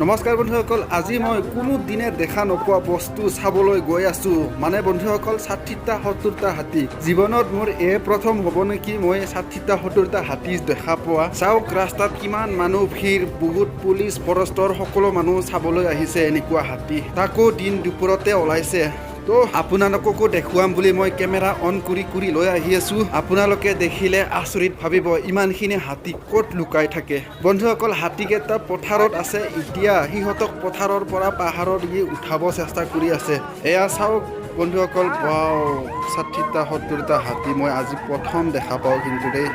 নমস্কাৰ বন্ধুসকল, আজি মই কোনো দিনে দেখা নোপোৱা বস্তু চাবলৈ গৈ আছোঁ। মানে বন্ধুসকল, 60টা 70টা হাতী। জীৱনত মোৰ এই প্ৰথম হ'ব নেকি মই 60টা 70টা হাতী দেখা পোৱা। চাওক, ৰাস্তাত কিমান মানুহ ভিৰ, বহুত পুলিচ, ফৰেষ্টৰ সকলো মানুহ চাবলৈ আহিছে এনেকুৱা হাতী। তাকো দিন দুপৰতে ওলাইছে। তো আপোনালোককো দেখুৱাম বুলি মই কেমেৰা অন কৰি কৰি লৈ আহি আছো। আপোনালোকে দেখিলে আচৰিত ভাবিব, ইমানখিনি হাতী ক'ত লুকাই থাকে। বন্ধুসকল, হাতীকেইটা পথাৰত আছে। এতিয়া সিহঁতক পথাৰৰ পৰা পাহাৰত গৈ উঠাব চেষ্টা কৰি আছে। এয়া চাওক বন্ধুসকল, ৱাও, 60টা 70টা হাতী মই আজি প্ৰথম দেখা পাওঁ কিন্তু দেই।